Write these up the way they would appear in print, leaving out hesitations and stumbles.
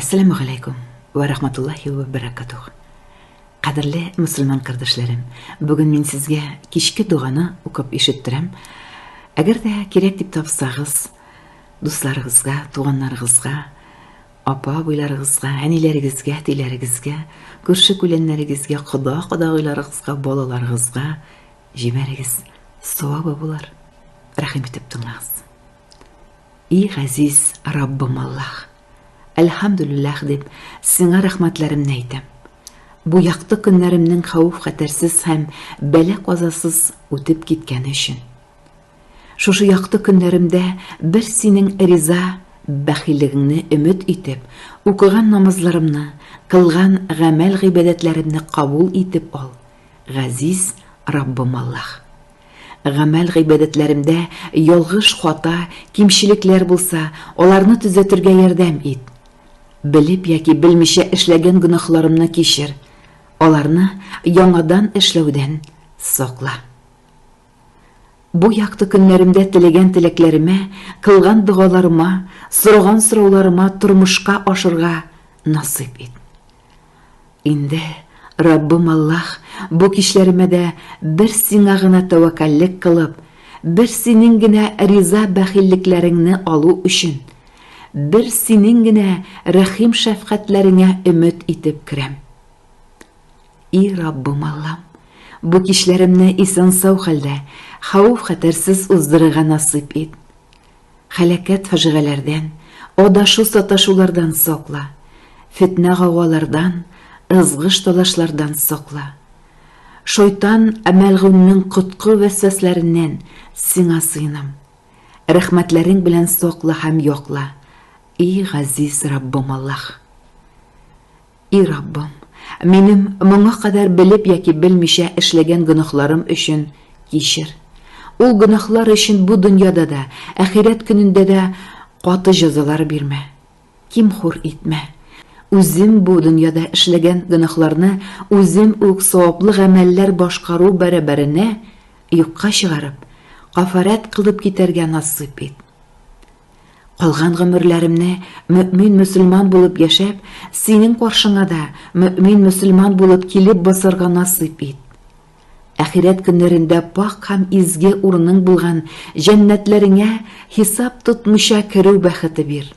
Әссәламү галәйкүм вә рахматуллаһи вә бәрәкатуһ. Кадерле мөселман кардәшләрем, бүген мин сезгә кичке доганы укып ишеттерәм. Әгәр дә кирәк дип тапсагыз, дусларыгызга, туганнарыгызга, апа абыйларыгызга, әниләрегезгә, әтиләрегезгә, күрше күләннәрегезгә, кода кодагыйларыгызга, балаларыгызга җибәрегез. Савабы булыр. Рәхим итеп тыңлагыз. И газиз Раббым Аллаһ! Әлхәмдүлилләһ дип, сиңа рәхмәтләремне әйтәм. Бу якты көннәремнең хәвеф-хәтәрсез һәм бәла-казасыз үтеп киткәне өчен. Шушы якты көннәремдә бер синең риза бәхиллегеңне өмет итеп, укыган намазларымны, кылган гамәл-гыйбадәтләремне кабул итеп ал, газиз Раббым Аллаһ! Гамәл-гыйбадәтләремдә ялгыш-хата, кимчелекләр булса, аларны төзәтергә ярдәм ит. Белеп яки белмичә эшләгән гөнаһларымны кичер, аларны яңадан эшләүдән сакла. Бу якты көннәремдә теләгән теләкләремә, кылган догаларыма, сораган сорауларыма тормышка ашырга насыйп ит. Инде, Раббым Аллаһ, бу кичләремә дә бер Сиңа гына тәвәккәллек кылып, бер Синең генә риза-бәхиллекләреңне алу өчен, бер Синең генә рәхим-шәфкатьләреңә өмет итеп керәм. И Раббым Аллам, бу кичләремне исән-сау хәлдә, хәвеф-хәтәрсез уздырырга насыйп ит. Һәлакәт-фаҗигаләрдән, адашу-саташулардан сакла, фетнә-гаугалардан, ызгыш-талашлардан сакла. Шайтан мәлгуньнең коткы-вәсвәсләреннән сиңа сыенам. Рәхмәтләрең белән сакла һәм якла, и газиз Раббым Аллаһ! И Раббым, минем моңа кадәр белеп яки белмичә эшләгән гөнаһларым өчен кичер. Ул гөнаһлар өчен бу дөньяда да, әхирәт көнендә дә каты җәзалар бирмә. Ким-хур итмә. Үзем бу дөньяда эшләгән гөнаһларны үзем үк саваплы гамәлләр башкару бәрабәренә юкка чыгарып, кафарәт кылып китәргә насыйп ит. Калган гомерләремне мөэмин-мөселман булып яшәп, синең каршыңа да мөэмин-мөселман булып килеп басарга насыйп ит. Әхирәт көннәрендә пакь һәм изге урының булган җәннәтләреңә хисап тотмыйча керү бәхете бир.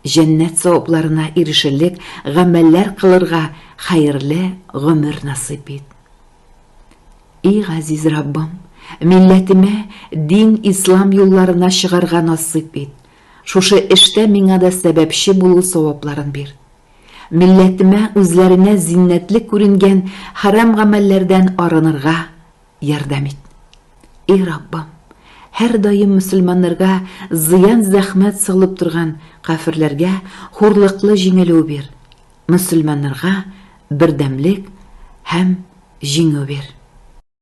Җәннәт савапларына ирешерлек гамәлләр кылырга хәерле гомер насыйп ит. И газиз Раббым, милләтемә дин ислам юлларына чыгарга насыйп ит. Шушы эштә миңа да сәбәпче булу савапларын бир. Милләтемә үзләренә зиннәтле күренгән хәрам гамәлләрдән арынырга ярдәм ит. И Раббым, һәрдаим мөселманнарга зыян-зәхмәт салып торган каферләргә хурлыклы җиңелү бир. Мөселманнарга бердәмлек һәм җиңү бир.